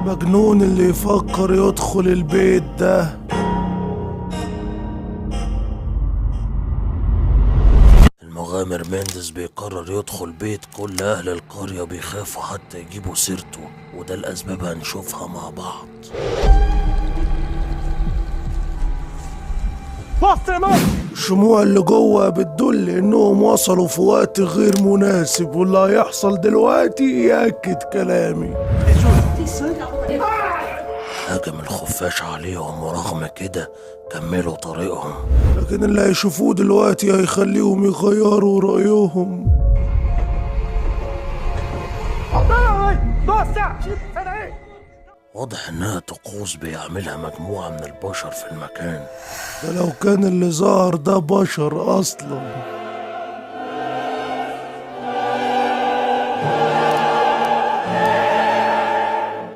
مجنون اللي يفكر يدخل البيت ده. المغامر مينديز بيقرر يدخل بيت كل أهل القرية بيخافوا حتى يجيبوا سيرته، وده الأسباب هنشوفها مع بعض. الشموع اللي جوه بتدل انهم وصلوا في وقت غير مناسب، واللي هيحصل دلوقتي يأكد كلامي. هاجم الخفاش عليهم ورغم كده كملوا طريقهم، لكن اللي هيشوفوه دلوقتي هيخليهم يغيروا رأيهم. واضح انها طقوس بيعملها مجموعة من البشر في المكان. ده لو كان اللي ظهر ده بشر اصلا.